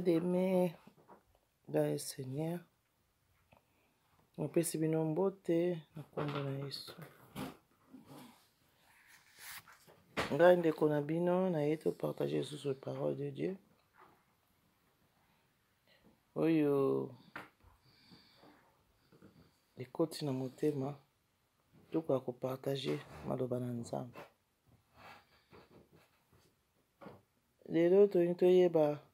Bien-aimés dans le Seigneur, napesi bino mbote na nkombo na Yesu. Ngai ndeko na bino naye topartage lisusu parole de Dieu oyo ekoti na motema tokoka kopartage maloba na Nzambe. Lelo tolingi toyeba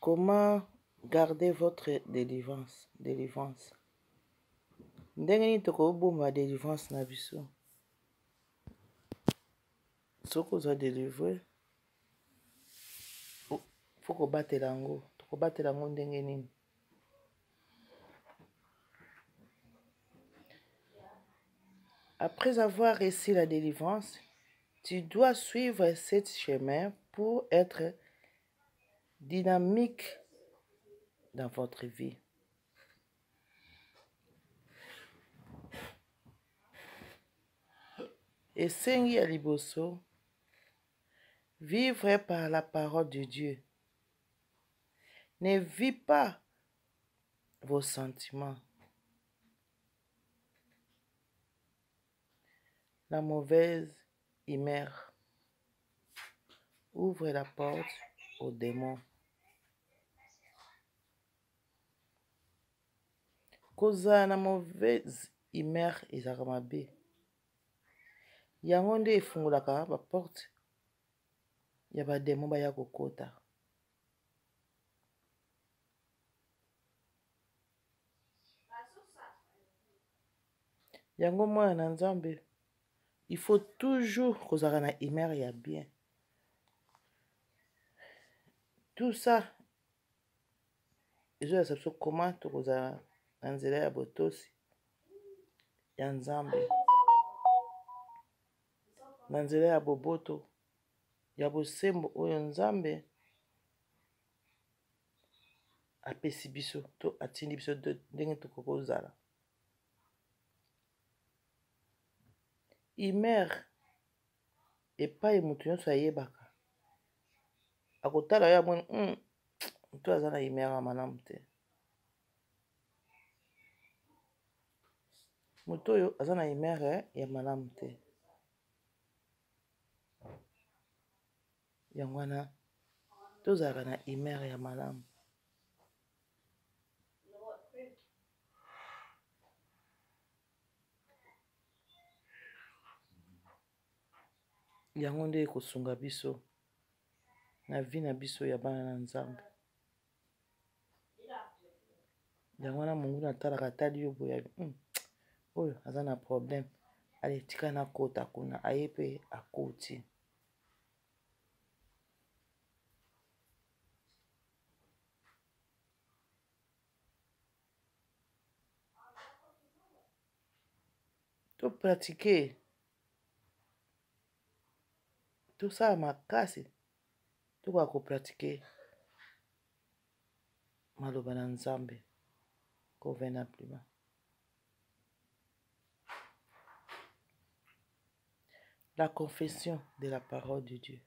comment garder votre délivrance délivrance ndenge nini tokobomba délivrance na biso soki oza délivre fo kobatela yango tokobatela yango ndenge nini Après avoir reçu la délivrance, tu dois suivre ce chemin pour être dynamique dans votre vie. Esengi ya liboso, vivre par la parole de Dieu. Ne vis pas vos sentiments. La mauvaise humeur ouvre la porte aux démons. Kozala na mauvaise humeur ezalaka mabe. Yango nde efungolaka ba porte ya ba demon baya kokota. Yango mwana na Nzambe, il faut toujours kozalaka na humeur ya bien. Tout ça ezolakisa biso comment tokozala na nzela ya botosi ya Nzambe, na nzela ya boboto ya bosembo oyo Nzambe apesi biso to atindi biso ndenge tokoki kozala. Humeur epai moto nyonso ayebaka akotala yo amoni moto aza na humeur ya malamu te, moto oyo aza na humeur ya malamu te. Yango wana tozalaka na humeur ya malamu. Yango nde ekosunga biso na vie na biso ya bana na Nzambe. Yango wana monguna atalaka atali yo boye, oyo aza na problème, ale tika nakota kuna, aye pe akoti. To pratiquer, tosala makasi tokoka kopratike maloba na Nzambe convenablement. La confession de la parole de Dieu.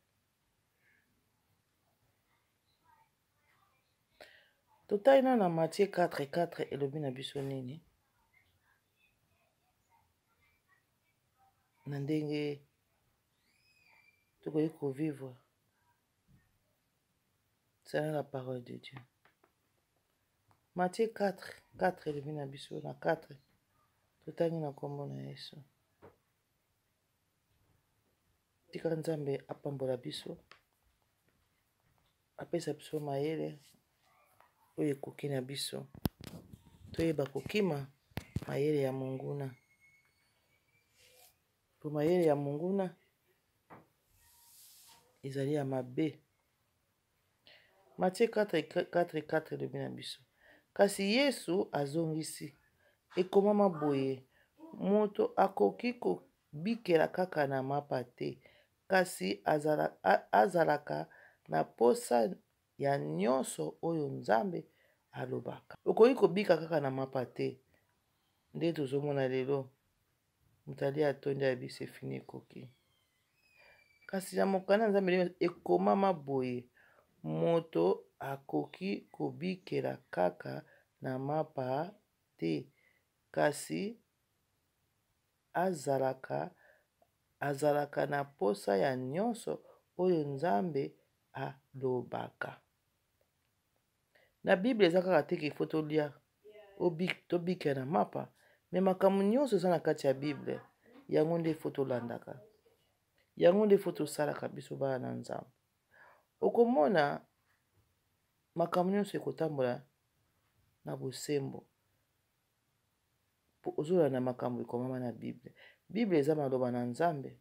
Totali na na Matthieu 4 4 elobi na biso nini? Na ndenge tokoki kovivre selon la parole de Dieu. Matthieu 4 4 elobi na biso na 4 totangi na nkombo na Yesu. Tika Nzambe apambola biso, apesa biso mayele oyo ekoki na biso, toyeba kokima mayele ya monguna, po mayele ya monguna ezali ya mabe. Matthieu 4 4 4 elobi na biso, kasi Yesu azongisi, ekomama boye, moto akoki kobikela kaka na mapa te, kasi azalaka na posa ya nyonso oyo Nzambe alobaka. Okoki kobika kaka na mapa te, nde tozomona lelo moto alia atondi abi c'est fini ekoki. Kasi na mokanda Nzambe ekomama boye, Moto akoki kobikela kaka na mapa te, kasi azalaka, azalaka na mposa ya nyonso oyo Nzambe alobaka. Na Bible eza kaka te ke fo tolia, tobikela na mapa, me makambo nyonso eza na kati ya Bible, yango nde fo tolandaka, yango nde fo tosalaka biso bana na Nzambe. Okomona makambo nyonso ekotambola na bosembo mpo ozolanda makambo ekomama na Bible. Bible eza maloba na Nzambe.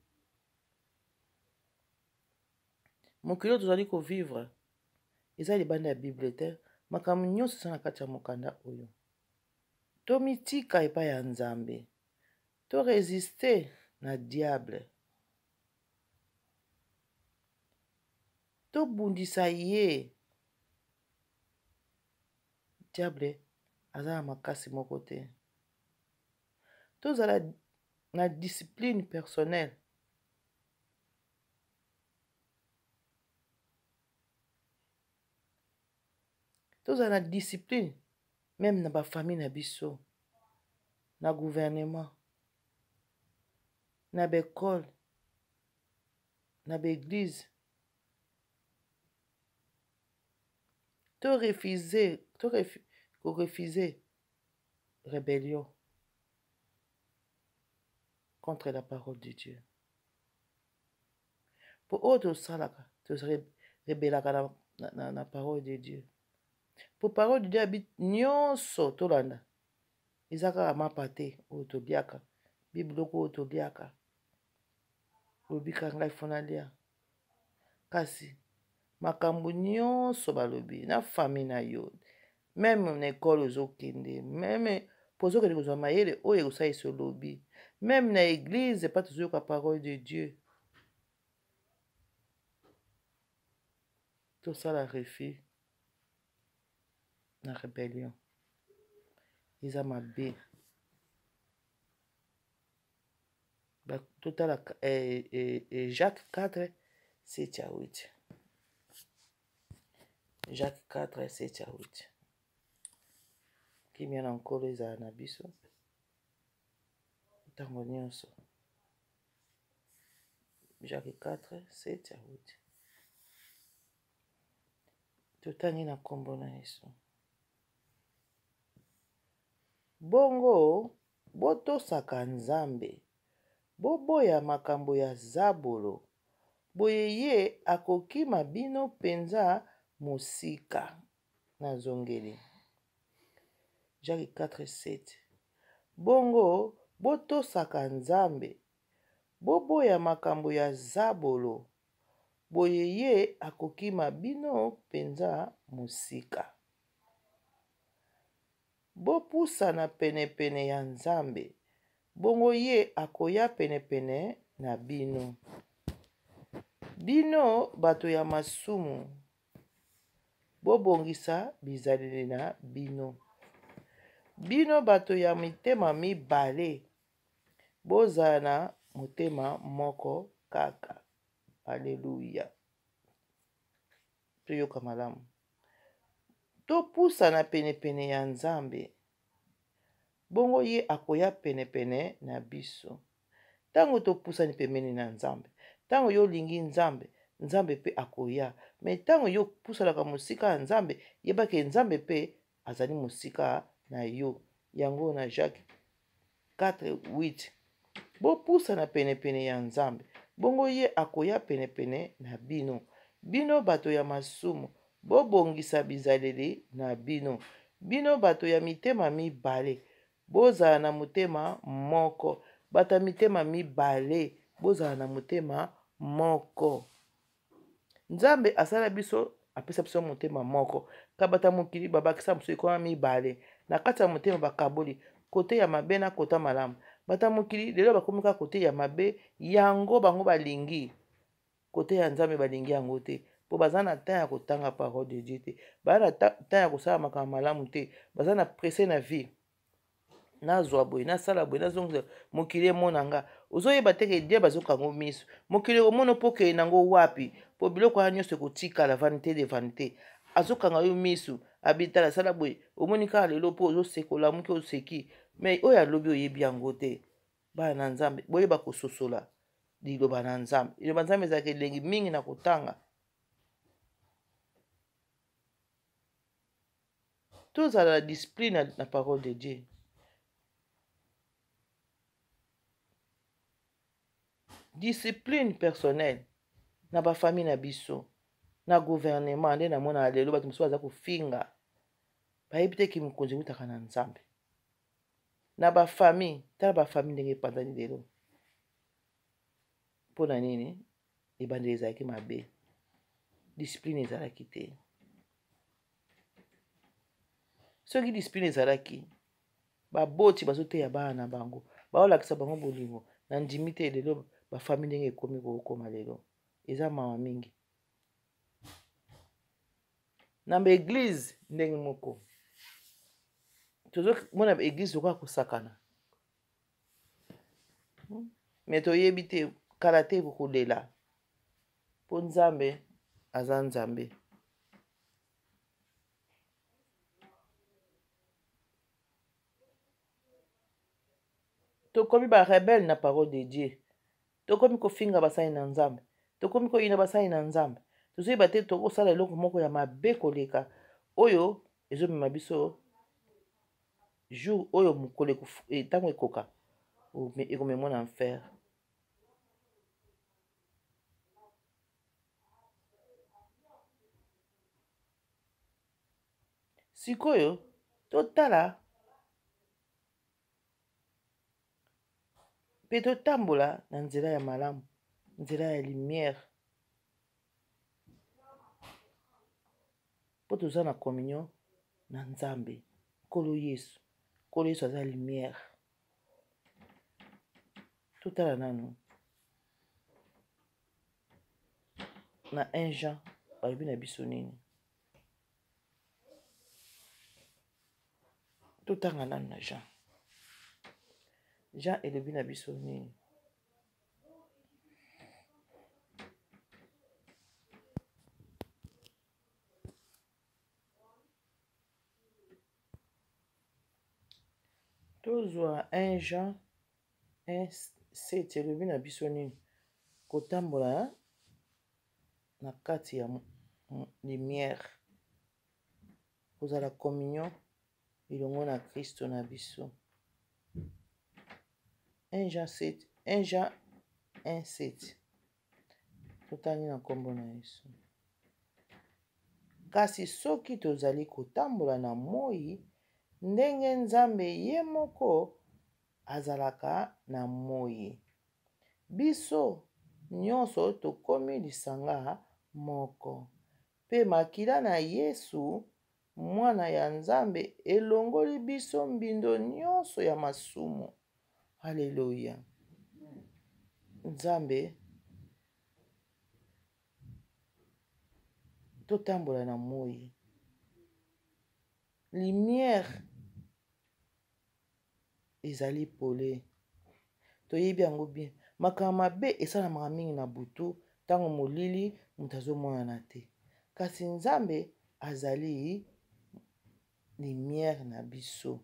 Mokili oyo tozali kovivre eza libanda ya Bible te. Makambo nyonso eza na kati ya mokanda oyo. Tomitika epai ya Nzambe, to resiste na diable, tobundisa ye. Diable aza na makasi moko te. Tozala na discipline personnelle. Tozala na discipline meme na bafamille na biso, na gouvernement, na baekole, na baeglise. To refuser, to refu, ko refuser rébellion contre la parole de Dieu. Po oyo tosalaka, torebelaka na, na, na, na parole de Dieu. Po parole de Dieu abi nyonso tolanda eza kaka mapa te oyo toliaka, bi biloko oyo toliaka. Lobika ngai fo nalia. Kasi makambo nyonso balobi na famille na yo, meme na ekole ozokende, meme mpo ozokende kozwa mayele oyo ekosalisa olobi, meme na eglise epa tozoyoka parole de Dieu, tosala refus na rebellion eza mabe. Totala Jacques 4 7 à 8. Jacques 4 7 à 8. Kimia na Nkolo ezala na biso ntango nyonso. Jacques 4 7 à 8. Totangi na nkombo na Yesu. Bongo botosaka Nzambe, boboya makambo ya zabolo, boye ye akokima bino mpenza mosika. Nazongeli. Jacques 4, 7. Bongo botosaka Nzambe, boboya makambo ya zabolo, boye ye akokima bino mpenza mosika. Bopusana penepene ya Nzambe, bongo ye akoya penepene na bino. Bino bato ya masumu, bobongisa bizaleli na bino. Bino bato ya mitema mibale, bozala na motema moko kaka. Aleluya! Toyoka malamu. Topusana penepene ya Nzambe, bongo ye akoya penepene na biso. Ntango topusani pembeni na Nzambe, ntango yo olingi Nzambe, Nzambe mpe akoya. Me ntango yo opusanaka mosika ya Nzambe, yeba ke Nzambe mpe azali mosika na yo. Yango na Jacques 4, 8. Bopusana penepene ya Nzambe, bongo ye akoya penepene na bino. Bino bato ya masumu, bobongisa bizaleli na bino. Bino bato ya mitema mibale, bozala na motema moko. Bato ya mitema mibale, bozala na motema moko. Nzambe asala biso, apesa biso motema moko. Kabata mokili babakisa mosusu ekoma mibale. Na kati ya motema bakaboli kote ya mabe na kota malamu. Bata mokili lelo bakomi kaka kote ya mabe, yango bango balingi. Kote ya Nzambe balingi yango te, po baza na temps ya kotanga parole de Dieu te, baza na temps ya kosala makambo malamu te, baza na presse na vie. Nazwa boye, nasala boye, nazongisa mokili emona nga. Ozoyeba te ke diable azokanga miso. Mokili ekomona mpo okende nango wapi? Mpo biloko wana nyonso ekotikala vanité de vanité. Azokanga yo miso, abitala sala boye, omoni kaka lelo mpo ozoseka, olamuki oseki. Mais oyo alobi oyebi yango te. Bana na Nzambe, boyeba kososola liloba na Nzambe. Liloba Nzambe ezalaka elengi mingi na kotanga. Tozala na discipline na parole de Dieu. Discipline personnelle na ba famille na biso, na gouvernement nde namonaka lelo bato mosusu baza kofinga, bayebi te ki mokonzi eutaka na Nzambe. Na ba famille, tala ba famille ndenge epanzani lelo. Mpo na nini? Ebandeli ezalaki mabe, discipline ezalaki te. Soki discipline ezalaki, baboti bazoteya bana na bango, baolakisa bango bolingo. Na ndimi te lelo ba famille ndenge ekomi kokoma lelo, eza mawa mingi. Na ba église ndenge moko, tozomona ba église lokola kosakana, mais toyebi te kala te kokolela, mpo Nzambe aza Nzambe. Tokomi ba rebelle na parole de Dieu, tokomi kofinga basali na Nzambe, tokomi koyina basali na Nzambe. Tozoyeba te tokosala eloko moko ya mabe koleka oyo ezomema biso jour oyo mokolo ntango ekoka ekomema na enfer. Sikoyo totala mpe totambola na nzela ya malamu, nzela ya lumière, mpo toza na communion na Nzambe. Nkolo Yesu, Nkolo Yesu aza lumière. Totala nanu na 1 Jean balobi na biso nini. Totanga nanu na Jean. Jean elobi na biso nini? Tozwa 1 Jean 1 7 elobi na biso nini? Kotambola na kati ya lumière, kozala communion elongo na Kristo na biso. 1 Jean 7, 1 Jean 1 7. Totangi na nkombo na Yesu. Kasi soki tozali kotambola na moi, ndenge Nzambe ye moko azalaka na moi, biso nyonso tokomi lisanga moko. Mpe makila na Yesu, Mwana ya Nzambe, elongoli biso mbindo nyonso ya masumu. Haleluya. Nzambe, totambola na moi. Lumière ezali pole, toyebi yango bien. Makambo mabe esalamaka mingi na butu, ntango molili, moto azomonana te. Kasi Nzambe azali lumière na biso.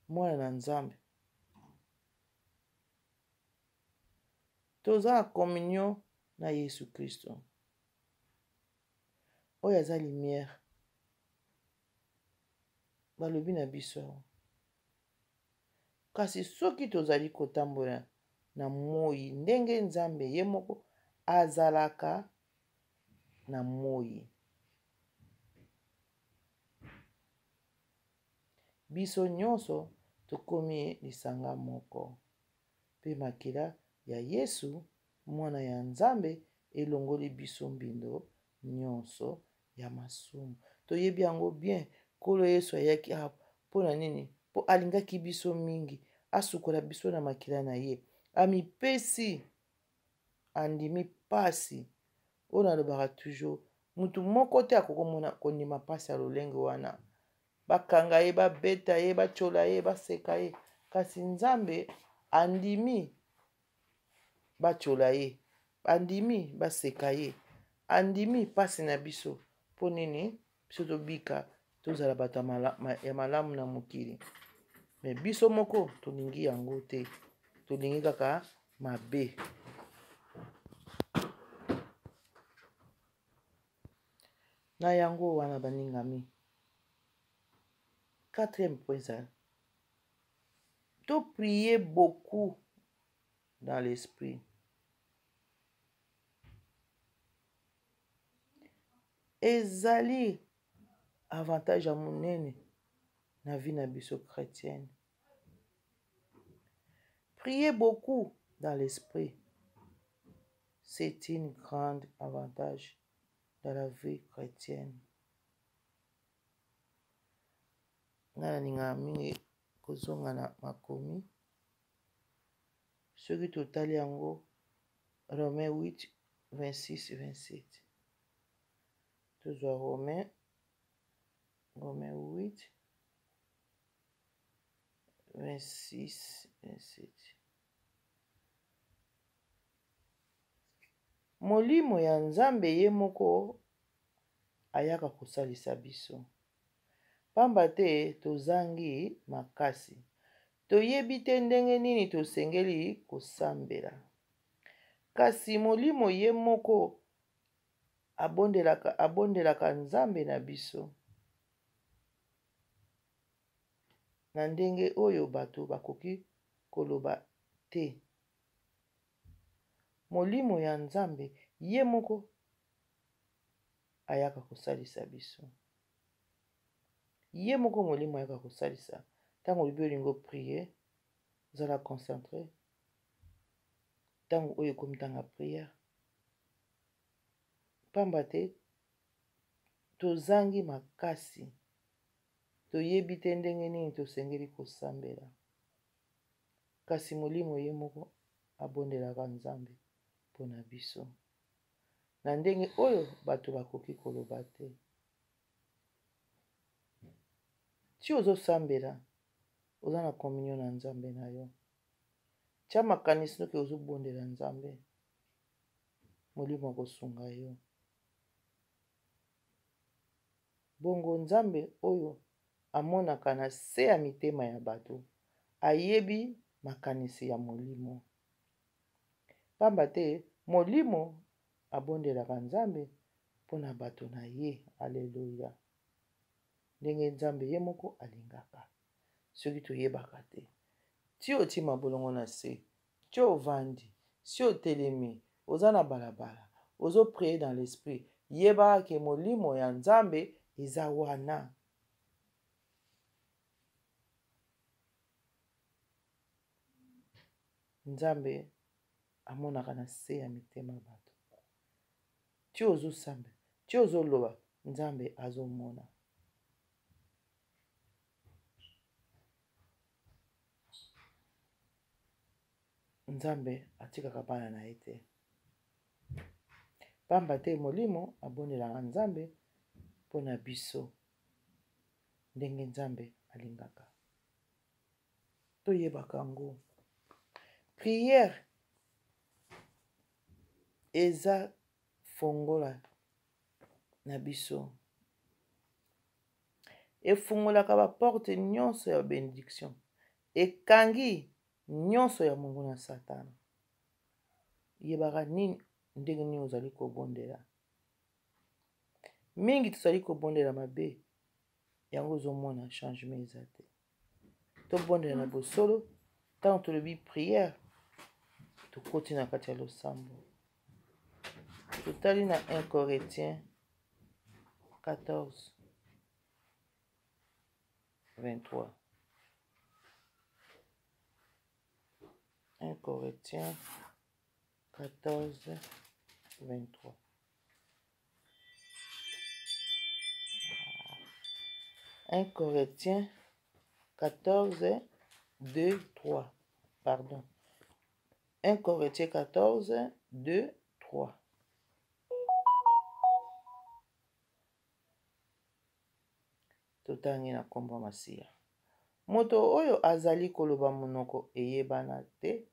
Mwana na Nzambe, toza na communion na Yesu Kristo oyo aza lumière. Balobi na biso, kasi soki tozali kotambola na moi, ndenge Nzambe ye moko azalaka na moi, biso nyonso tokomi lisanga moko, mpe makila ya Yesu, Mwana ya Nzambe, elongoli biso mbindo nyonso ya masumu. Toyebi yango bien. Nkolo Yesu ayaki awa mpo na nini? Mpo alingaki biso mingi, asukola biso na makila na ye. Amipesi, andimi pasi. Oyo nalobaka toujours, mutu moko te akoki komona kondima pasi ya lolenge wana. Bakanga ye, babeta ye, batyola ye, baseka ye. Kasi Nzambe andimi batyola ye, andimi baseka ye, andimi mpasi na biso. Mpo nini? Biso tobika, tozala bato ya malamu na mokili. Me biso moko tolingi yango te, tolingi kaka mabe. Na yango wana baningami, quatrième point eza to prier beaucoup dans l'esprit. Ezali avantage ya monene na vie na biso chrétienne. Prier beaucoup dans l'esprit, c'est une grande avantage dans la vie chrétienne. Nga nalingaka mingi kozonga na makomi. Soki totali yango Romain 8 26 27, tozwa Romain 8 26 27. Molimo ya Nzambe ye moko ayaka kosalisa biso, pamba te tozangi makasi, toyebi te ndenge nini tosengeli kosambela. Kasi Molimo ye moko abondelaka Nzambe na biso na ndenge oyo bato bakoki koloba te. Molimo ya Nzambe ye moko ayaka kosalisa biso. Ye moko Molimo ayaka kosalisa. Ntango olobi olingi oprier, zala concentre. Ntango oyo ekomi ntango ya prière, pamba te tozangi makasi, toyebi te ndenge nini tosengeli kosambela. Kasi Molimo ye moko abondelaka Nzambe mpo na biso na ndenge oyo bato bakoki koloba te. Ti ozosambela, oza na communion na Nzambe na yo. Tia makanisi noki ozobondela Nzambe, Molimo akosunga yo. Bongo Nzambe oyo amonaka na se ya mitema ya bato, ayebi makanisi ya Molimo. Pamba te Molimo abondelaka Nzambe mpo na bato na ye. Aleluya! Ndenge Nzambe ye moko alingaka. Soki toyebaka te, ti otie mabolongo na se, ti ovandi, si otelemi, oza na balabala, ozo prier dans l'esprit, yebaka ke Molimo ya Nzambe eza wana. Nzambe amonaka na se ya mitema bato. Ti ozosambela, ti ozoloba, Nzambe azomona. Nzambe atikaka bana na ye te. Pamba te Molimo abondelaka Nzambe mpo na biso ndenge Nzambe alingaka. Toyebaka yango. Prière eza fongola na biso. Efungolaka ba porte nyonso ya benediction. Ekangi nyonso ya monguna Satana. Yebaka nini, ndenge nini ozali kobondela. Mingi tozali kobondela mabe, yango ozomona changement eza te. Tobondela na bosolo, ntango tolobi prière, tokoti na kati ya losambo. Totali na 1 Corinthiens 14 23. 1 Corinthiens 14 23. 1 Corinthiens 14 2 3. Pardon. 1 Corinthiens 14 2 3. Totangi na nkombo ya Masiya. Moto oyo azali koloba monoko eyebana te,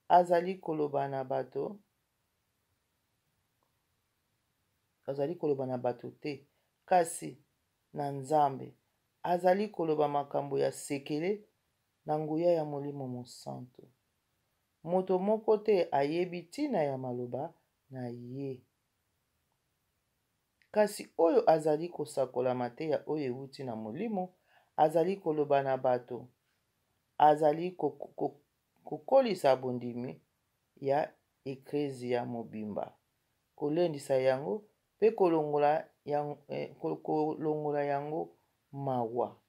azali koloba na bato azali koloba na bato te, kasi na Nzambe. Azali koloba makambo ya sekele na nguya ya Molimo Mosantu. Moto moko te ayebi ntina ya maloba na ye. Kasi oyo azali kosakola mateya oyo euti na Molimo, azali koloba na bato, azali kokolisa bondimi ya Eklezia mobimba, kolendisa yango mpe kolongola eh, yango mawa.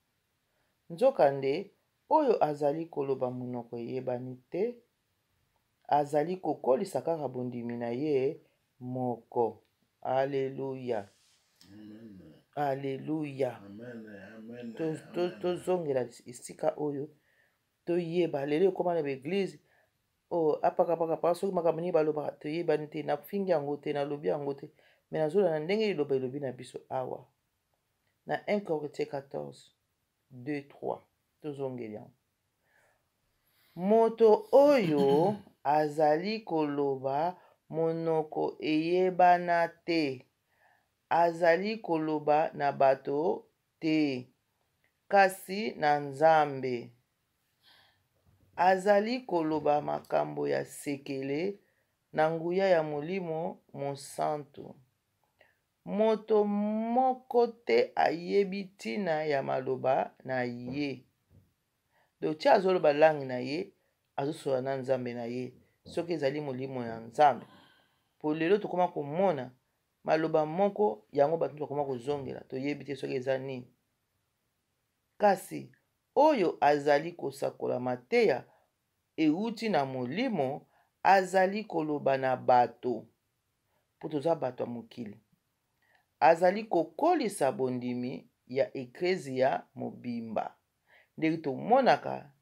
Nzokande, oyo azali koloba monoko eyebani te, azali kokolisa kaka bondimi na ye moko. Aleluya, aleluya. Tozongela esika oyo toyeba lelo ekoma na baeglize oyo oh, apakapakapaka soki makambo nini balobaka toyebani te. Nafingi yango te, nalobi yango te, me nazolanda ndenge liloba elobi na biso awa na 1 Corinthiens 14 2 3. Tozongeli yango. Moto oyo azali koloba monoko eyebana te, azali koloba na bato te, kasi na Nzambe. Azali koloba makambo ya sekele na nguya ya Molimo Mosantu. Moto moko te ayebi ntina ya maloba na ye. Donc ti azoloba langue na ye, azosolola na Nzambe na ye, soki ezali molimo ya Nzambe. Po lelo tokoma komona maloba moko yango bato bakoma kozongela, toyebi te soki eza nini. Kasi oyo azali kosakola mateya euti na molimo, azali koloba na bato, mpo toza bato ya mokili. Azali kokolisa bondimi ya eklezia mobimba. Ndenge tomonaka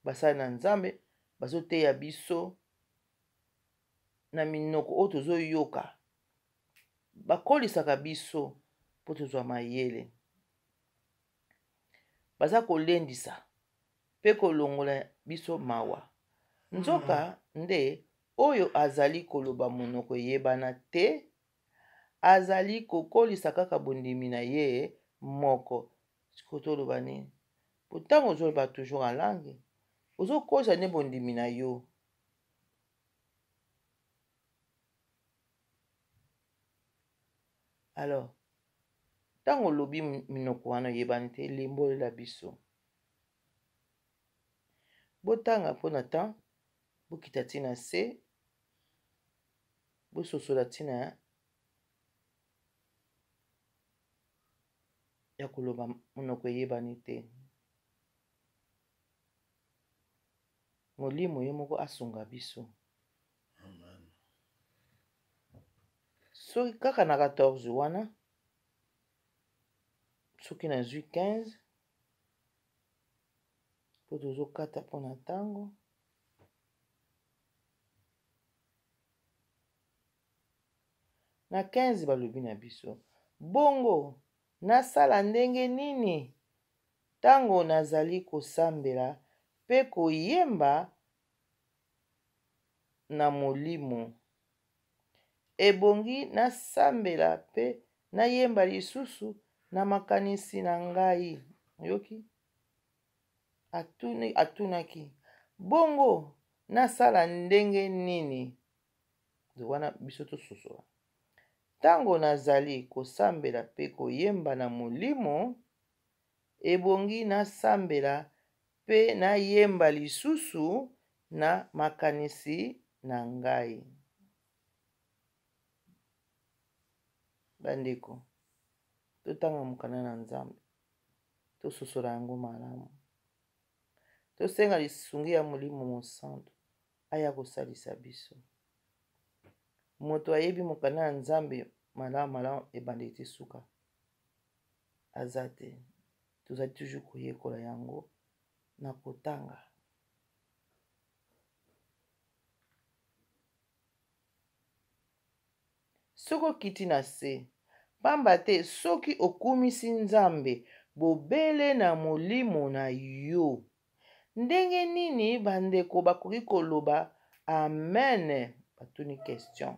basali na Nzambe bazoteya biso na minoko oyo tozoyoka, bakolisaka biso mpo tozwa mayele. Baza kolendisa mpe kolongola biso mawa. Nzoka nde oyo azali koloba monoko eyebana te, azali kokolisa kaka bondimi na ye moko. Sikoyo toloba nini? Po ntango ozoloba toujours en langue, ozokolisa nde bondimi na yo. Alors, ntango olobi minoko wana oyebani te, limbolela biso. Botanga mpo na temps, bokita ntina se, bososola ntina ya koloba monoko eyebani te. Molimo ye moko asunga biso. Amen. Soki kaka na 14 wana, soki nazwi 15, mpo tozokata mpo na ntango. Na 15 balobi na biso, Bongo nasala ndenge nini ntango nazali kosambela mpe koyemba na molimo? Ebongi nasambela mpe nayemba lisusu na makanisi na ngai. Oyoki? Atuni, atunaki, Bongo nasala ndenge nini? Wana biso tososola. Ntango nazali kosambela mpe koyemba na molimo, ebongi nasambela mpe nayemba lisusu na makanisi na ngai. Bandeko, totanga mokanda na Nzambe, tososola yango malamu, tosenga lisungi ya Molimo Mosantu aya kosalisa biso. Moto ayebi mokanda ya Nzambe malamu malamu ebandeli ti suka aza te. Tozali toujours koyekola yango na kotanga. Soki okiti na se, pamba te soki okumisi Nzambe bobele na molimo na yo. Ndenge nini bandeko bakoki koloba amen? Batuni question.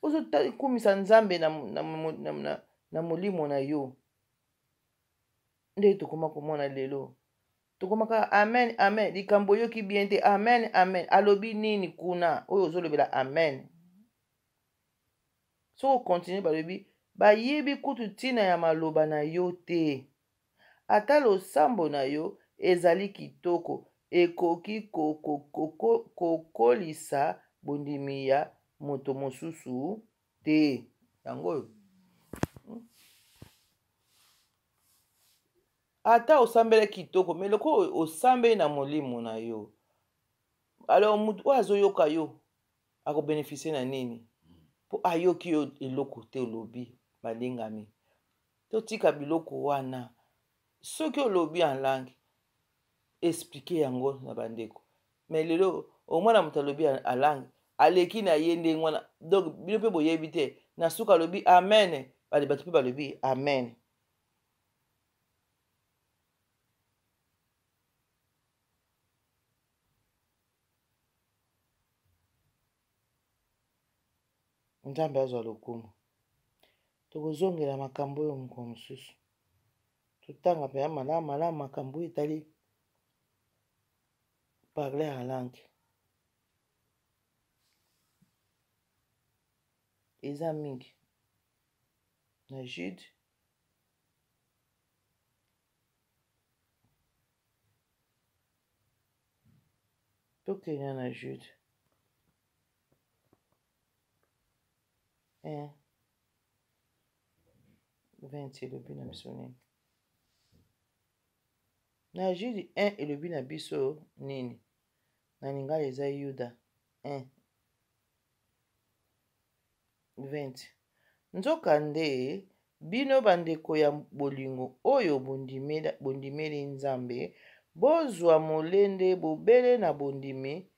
Ozokumisa Nzambe na, na, na, na, na molimo na yo. Nde tokoma komona lelo. Tokoma kaka amen amen, likambo oyoki bien te, amen amen. Alobi nini kuna oyo ozolobela amen? Soki okontinue, balobi bayebi kutu ntina ya maloba na yo te. Ata losambo na yo ezali kitoko, ekoki kokolisa bondimi ya moto mosusu te. Yango oyo. Ata osambeli kitoko, mais lokola osambeli na molimo na yo, alors moto oyo azoyoka yo akobeneficie na nini? Mpo ayoki yo eloko te olobi. Balingami, totika biloko wana. Soki olobi en langue, explique yango na bandeko. Mais lelo omwana moto alobi en langue, aleki na ye ndenge wana, donc bino mpe boyebi te. Na suka alobi amen, bato mpe balobi amen. Nzambe azwa lokumu. Tokozongela makambo oyo mokolo mosusu. Totanga mpenza malamu malamu makambo oyo etali parler en langue. Eza mingi na Jude. Tokende na Jude 1 20 elobi na biso nini? Na Jude 1 elobi na biso nini? Na lingala eza Yuda 1 20. Nzokande bino bandeko ya bolingo oyo bondimeli Nzambe, bozwa molende bobele na bondimi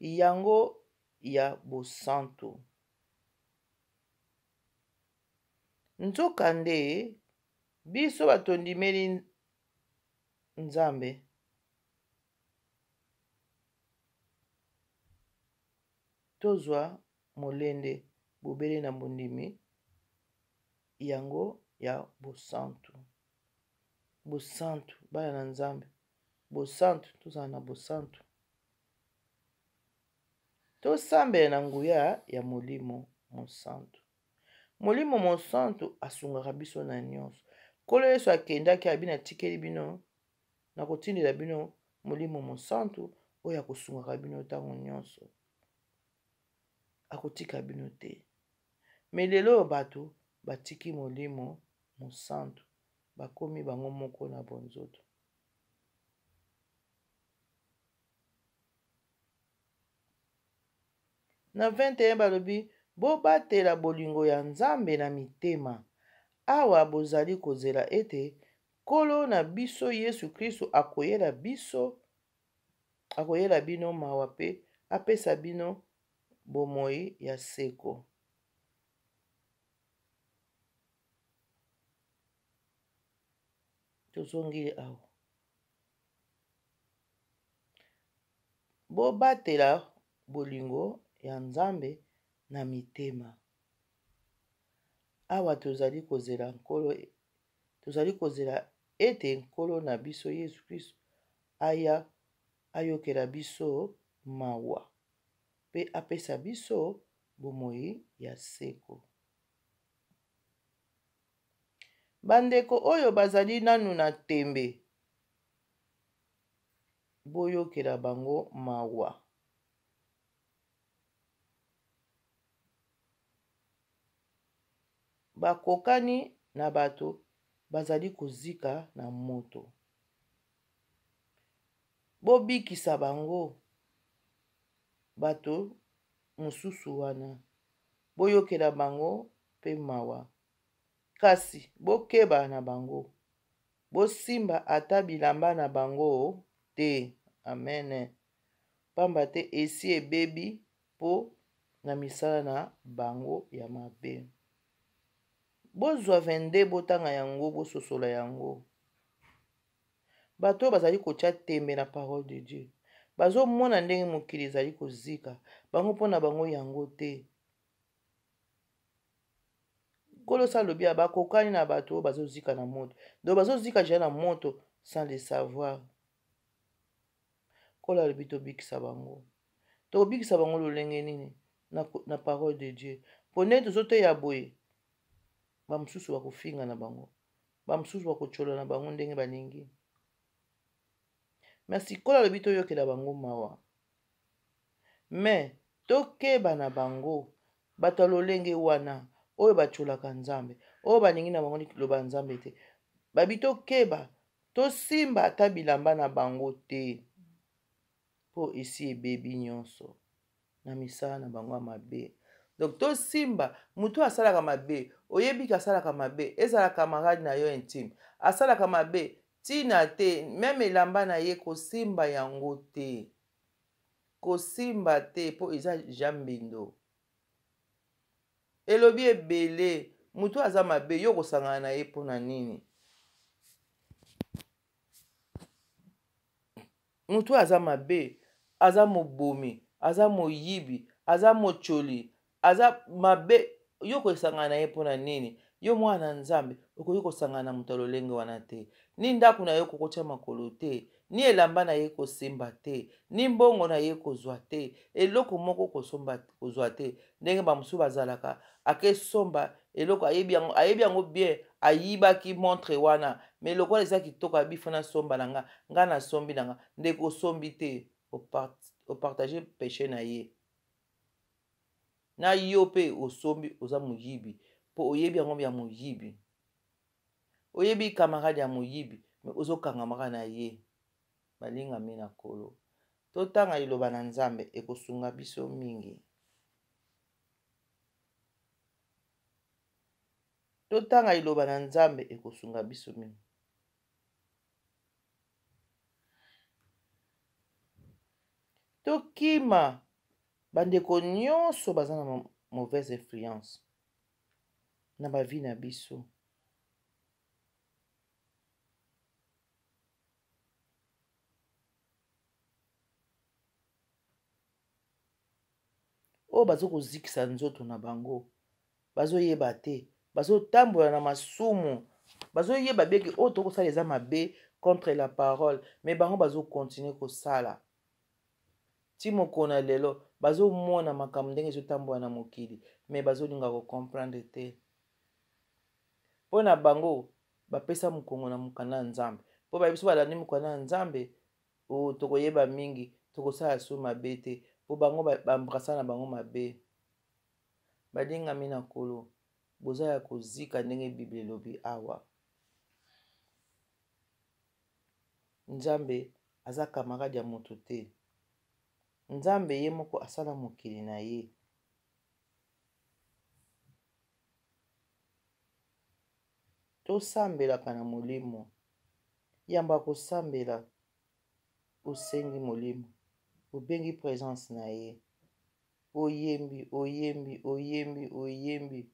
yango ya bosantu. Nzokande biso batondimeli Nzambe, tozwa molende bobele na bondimi yango ya bosantu. Bosantu, bana na Nzambe, bosantu, tozala na bosantu. Tosambela na nguya ya Molimo Mosantu. Molimo Mosantu asungaka biso na nyonso. Nkolo Yesu akendaki, abi natikeli bino, nakotindela bino Molimo Mosantu oyo akosungaka bino ntango nyonso. Akotika bino te. Me lelo oyo bato batiki Molimo Mosantu, bakomi bango moko na bonzoto. Na 21 balobi, bobatela bolingo ya Nzambe na mitema, awa bozali kozela ete Nkolo na biso Yesu Kristo akoyela biso, akoyela bino mawa mpe apesa bino bomoi ya seko. Tozongi awa. Bobatela bolingo ya Nzambe na mitema. Awa tozali kozela Nkolo, tozali kozela ete Nkolo na biso Yesu Kristo aya ayokela biso mawa mpe apesa biso bomoi ya seko. Bandeko oyo bazali nanu na tembe, boyokela bango mawa. Bakokani na bato bazali kozika na moto. Bobikisa bango, bato mosusu wana. Boyokela bango mpe mawa. Kasi bokeba na bango. Bosimba ata bilamba na bango te. Amen. Pamba te esi ebebi mpo na misala na bango ya mabe. Bozwa 22 botanga yango, bososola yango. Bato oyo bazali kotya tembe na parole de Dieu bazomona ndenge mokili ezali kozika bango mpo na bango yango te. Nkolo sa alobi ya bakokani na bato oyo bazozika na moto, donc bazozika deja na moto sans le savoir. Nkolo alobi tobikisa bango. Tokobikisa bango lolenge nini? Na, na parole de Dieu. Mpo ndenge tozoteya boye, bamosusu bakofinga na bango, bamosusu bakotyola na bango ndenge balingi. Merci. Nkolo alobi toyokela bango mawa, me tokeba na bango, bato ya lolenge wana oyo batyolaka Nzambe, oyo balingi na bango liloba ya Nzambe te. Babi tokeba, tosimba ata bilamba na bango te, mpo esi ebebi nyonso na misala na bango ya mabe. Donc tosimba moto oyo asalaka mabe, oyebi ke asalaka mabe, ezala camarade na yo intime, asalaka mabe, ntina te, meme elamba na ye kosimba yango te, kosimba te, mpo eza ja mbindo. Elobi ebele, moto aza mabe, yo kosangana na ye mpo na nini? Moto aza mabe, aza mobomi, aza moyibi, aza motyoli, aza mabe, yo kosangana na ye mpo na nini? Yo mwana na Nzambe okoki kosangana na moto ya lolenge wana te. Ni ndako na ye okokotya makolo te, ni elamba na ye kosimba te, ni mbongo na ye kozwa te, eloko moko kosomba kozwa te. Ndenge bamosusu bazalaka, akesomba eloko ayebi yango, ayebi yango bien, ayibaki montre wana, mais lokola eza kitoko abi fo nasomba na nga, nga nasombi na nga. Ndeko osombi te, opartage péché na ye. Na yo pe osombi, oza moyibi, po oyebi yango ya moyibi. Oyebi camarade ya moyibi, mais ozokangamaka na ye. Balingami na Nkolo, totanga liloba na Nzambe, ekosunga biso mingi. Totanga liloba na Nzambe, ekosunga biso mingi. Tokima bandeko nyonso baza na mauvaise influence na ba vie na biso. Oyo bazo kozikisa nzoto na bango, bazoyeba te, bazotambola na masumu, bazoyeba bien ke oyo tokosala eza mabe contre la parole, mais bango bazokontinue kosala. Ti mokolo na lelo bazomona makambo ndenge ezotambola na mokili, mais bazolinga kocomprendre te. Mpo na bango bapesa mokongo na mokanda ya Nzambe, mpo bayebi so balandi mokanda ya Nzambe, o tokoyeba mingi, tokosala so mabe te, mpo bango baembrasa na bango mabe. Balingami na Nkolo, boza ya kozika ndenge Bible elobi awa. Nzambe aza camarade ya moto te. Nzambe ye moko asala mokili na ye. Tosambelaka na molimo. Yamba kosambela, osengi molimo, obengi presence na ye. Oyembi, oyembi, oyembi, oyembi.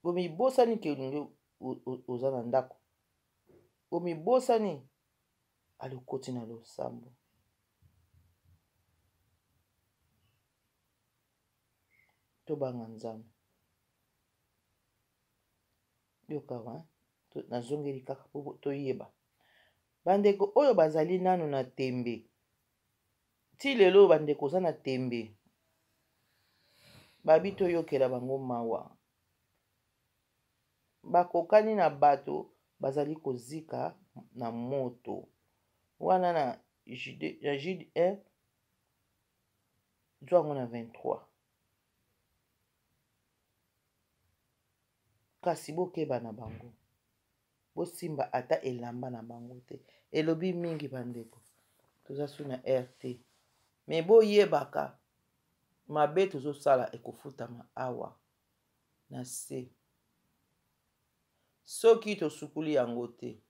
Omibosani ke olingi oza na ndako. Omibosani, alokoti na losambo. Tobanga Nzambe. Yoka, hein? Nazongeli kaka po toyeba. Bandeko oyo bazali nanu na tembe. Ti lelo bandeko oza na tembe. Babi toyokela bango mawa. Bakokani na bato bazali kozika na moto. Wana na Jude, na Jude 1, zwa yango na 23. Kasi bokeba na bango, bosimba ata elamba na bango te. Elobi mingi bandeko, toza su na RT. Mais boyebaka mabe tozosala ekofutama awa na se. Soki tosukuli yango te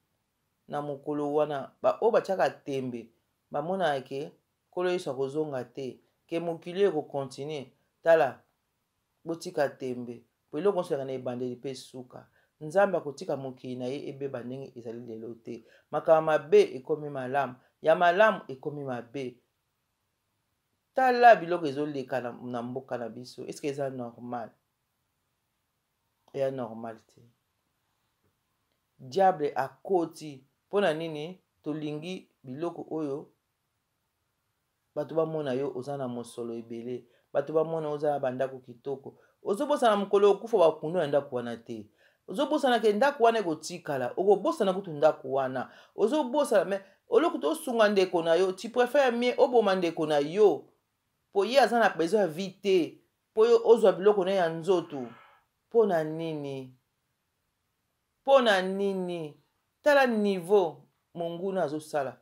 na mokolo wana, ba oyo batiaka tembe bamonaka ke Nkolo Yesu akozonga te, ke mokili oyo ekokontinue. Tala, botika tembe. Mpo eloko nyonso ezalaka na ebandeli mpe suka. Nzambe akotika mokili na ye ebeba ndenge ezali lelo te. Makambo mabe ekomi malamu, ya malamu ekomi mabe. Tala biloko ezoleka na, na mboka na biso. Est-ce que eza normal? Eya normal te. Diable akoti mpo na nini? Tolingi biloko oyo bato bamona yo oza na mosolo ebele, bato bamona oza na bandako kitoko. Ozobosana mokolo okufa bakundo na ndako wana te. Ozobosana ke ndako wana ekotikala, okobosana kutu ndako wana. Ozobosana me oloko tosunga ndeko na yo, tu préfères mieux oboma ndeko na yo po ye aza na besoin ya vie te, po yo ozwa biloko na ye ya nzoto. Mpo na nini? Mpo na nini? Tala niveau monguna azosala.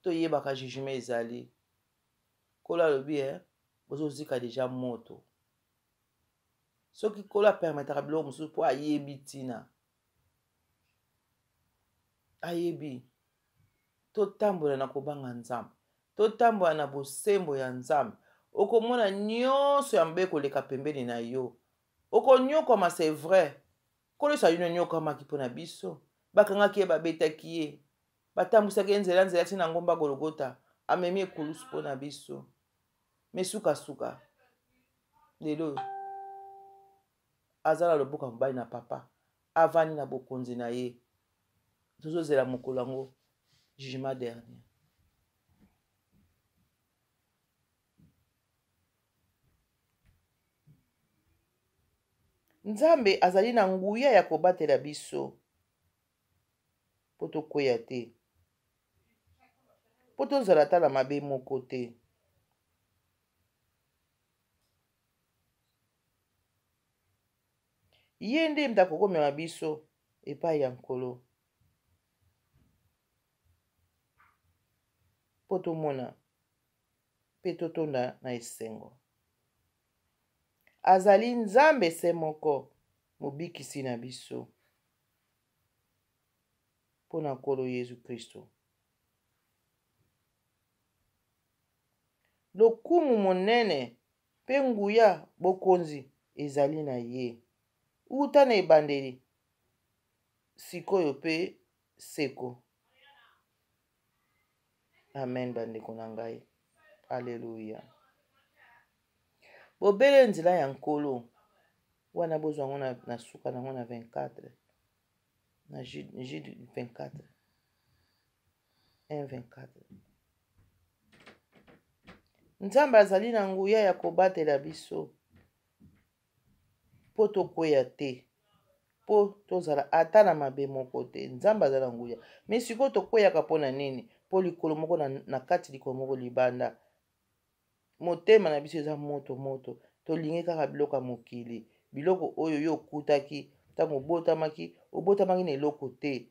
Toyebaka jugement ezali. Nkolo alobi eh, bozozika deja moto. Soki Nkolo apermetaka biloko mosusu mpo ayebi ntina, ayebi. Totambola na kobanga Nzambe, totambola na bosembo ya Nzambe. Okomona nyonso ya mabe koleka pembeni na yo. Okonyokwama, c'est vrai. Nkolo Yesu ayino anyokwamaki mpo na biso. Bakangaki ye, babetaki ye, batambwisaki ye nzela nzela ti na ngomba Gologota, amemi ekulusu mpo na biso. Me sukasuka lelo oyo aza na loboko ya mobali na papa, avandi na bokonzi na ye. Tozozela mokolo yango, jugement dernier. Nzambe azali na nguya ya kobatela biso mpo tokweya te, mpo tozala ata na mabe moko te. Ye nde moto akokomema biso epai ya Nkolo mpo tomona mpe totonda na esengo. Azali Nzambe se moko, Mobikisi na biso, mpo na Nkolo Yezu Kristo. Lokumu monene mpe nguya bokonzi ezali na ye uta na ebandeli, sikoyo mpe seko. Amen, bandeko na ngai. Aleluya. Bobele nzela ya Nkolo wana bozwa yango na, na suka na yango na 24 na Jude 24 1 24. Nzambe azali na nguya ya kobatela biso mpo tokweya te, mpo tozala ata na mabe moko te. Nzambe aza na nguya. Me sikoyo tokweyaka mpo na nini? Mpo likolo moko na, na kati, likolo moko libanda. Motema na biso eza moto moto. Tolingi kaka biloko ya mokili, biloko oyo yo okutaki ntango obotamaki, obotamaki na eloko te.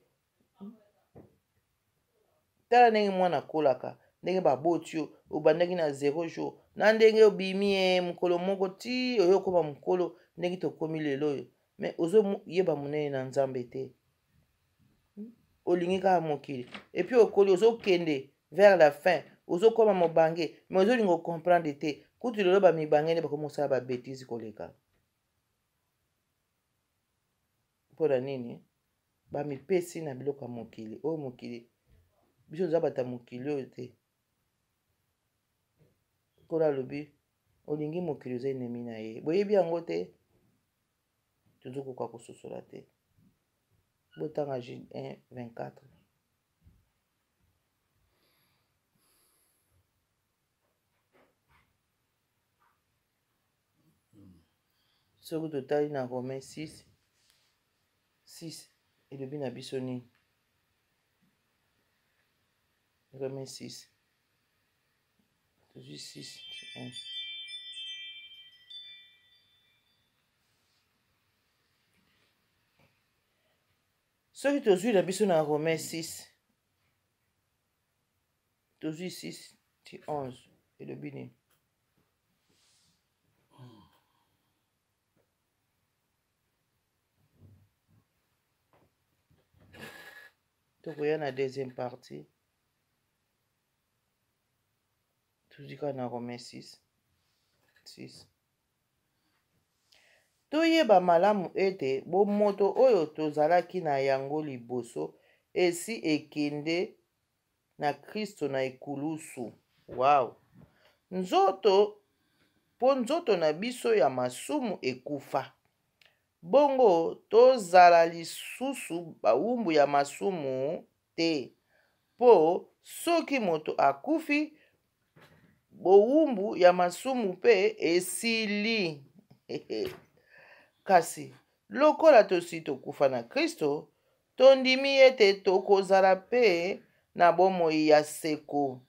Tala ndenge mwana akolaka, ndenge baboti yo, obandaki na 0 jour, na ndenge obimi ye mokolo moko ti oyo okoma mokolo ndenge tokomi lelo oyo. Me ozoyeba monene na Nzambe te, olingi kaka mokili. Epuis okoli, ozokende vers la fin, ozokoma mobange, me ozolinga okomprendre te. Kutu lelo bamibange nde bakomi kosala babetise koleka. Mpo na nini? Bamipesi na biloko ya mokili oyo. Mokili, biso toza bato ya mokili oyo te. Nkolo alobi, olingi mokili, oza ennemi na ye. Boyebi yango te, tozokoka kososola te. Botanga Jude 1 24. Soki totali na Romain 6 6 elobi na biso nini? Romain 6 tozwi 6 1. Soki tozwi na biso na Romain 6, tozwi 6 ti 11, elobi nini? Tokoya na deuxième partie. Tozwi kaka na Romain 6 6. Toyeba malamu ete bomoto oyo tozalaki na yango liboso esi ekende na Kristo na ekulusu. Wow! Nzoto, mpo nzoto na biso ya masumu ekufa. Bongo tozala lisusu bawumbu ya masumu te. Mpo soki moto akufi, bowumbu ya masumu mpe esili. Kasi lokola tosi tokufa na Kristo, tondimi ete tokozala mpe na bomoi ya seko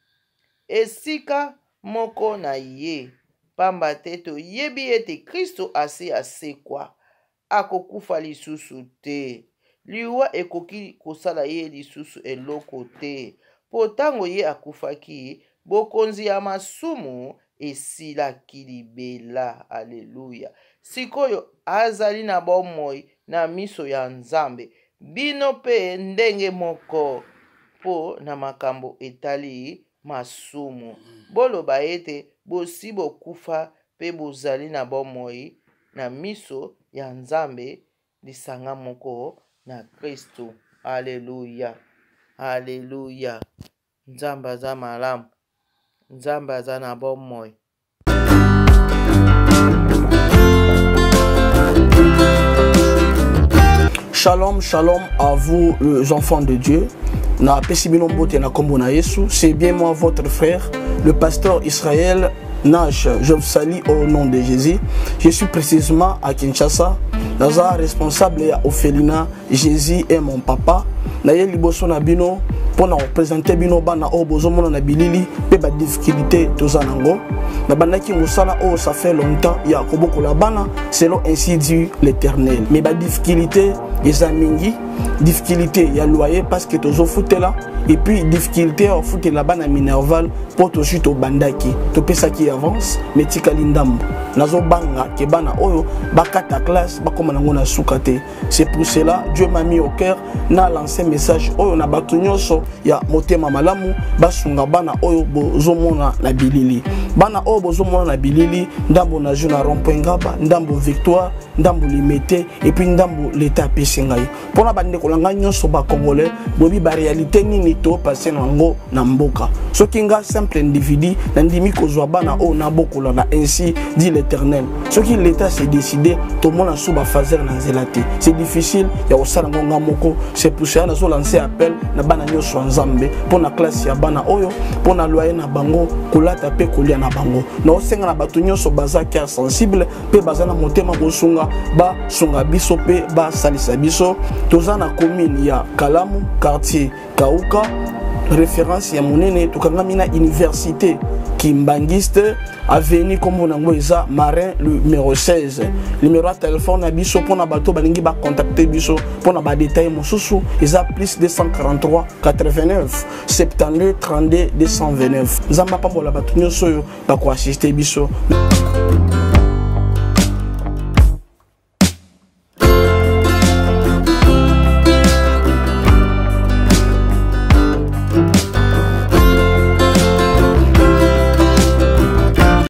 esika moko na ye, pamba te toyebi ete Kristo asi asekwa, akokufa lisusu te. Liwa ekoki kosala ye lisusu eloko te, mpo ntango ye akufaki, bokonzi ya masumu esilaki libela. Aleluya! Sikoyo azali na bomoi na miso ya Nzambe. Bino mpe ndenge moko, mpo na makambo etali masumu, boloba ete bosi bokufa mpe bozali na bomoi na miso ya Nzambe lisanga moko na Kristo. Aleluya! Aleluya! Nzambe aza malamu. Nzambe aza na bomoi. Shalom, shalom à vous, les enfants de Dieu. Na pesi bino mbote na kombo na Yesu. C'est bien moi, votre frère, le pasteur Israël Nash. Je vous salue au nom de Jésus. Je suis précisément à Kinshasa. Naza responsable ya orphelinat Jésus est mon papa. Naye liboso na bino mpo na kopresente bino bana oyo bozomona na bilili mpe badifficulté toza nango. Nabandaki mosala oyo ça fait longtemps ya kobokola bana selon ainsi dit l'Éternel. Mais badifficulté eza mingi, difficulté ya loyer parce que tozofutela, et puis difficulté ya kofutela bana minerval mpo tozwi tobandaki topesaki avance mais tikali ndambo. Nazobanga ke bana oyo bakata classe bakoma nango na suka te. C'est pour cela Dieu m'a mis au cœur na lancer message oyo na bato nyonso ya motema malamu basunga bana oyo bozomona na bilili. Bana oyo bozomona na bilili, ndambo na jeu na rond-point Ngaba, ndambo Victoire, ndambo Limete, et puis ndambo l'État apesi ngai. Mpona bandeko na ngai nyonso ba Congolais, boyebi ba réalité nini to passer na yango na mboka. Soki nga simple individu nandimi kozwa bana oyo nabokola na ainsi dit l'Éternel. Soki l'État s'est décidé, tomona sous ba phaser na nzela te. C'est difficile ya kosala ngo nga moko. C'est pour cela nazo lancer appel na bana nyonso ya Nzambe mpona classe ya bana oyo, mpona loyer na bango, kolata pe kolia na bango. Naosenga na bato nyonso baza cœur sensible pe baza na motema kosunga, basunga biso pe basalisa biso. Toza na commune ya Kalamu, quartier Kauka, référence ya monene. Tokangami na université Kimbanguiste, avenue kombo nango eza Marin numéro 16. Numéro ya téléphone na biso mpona bato balingi bacontacte biso mpona badetail mosusu eza plus 243 89 72 32 229. Nzambe apambola bato nyonso oyo bakoassiste biso.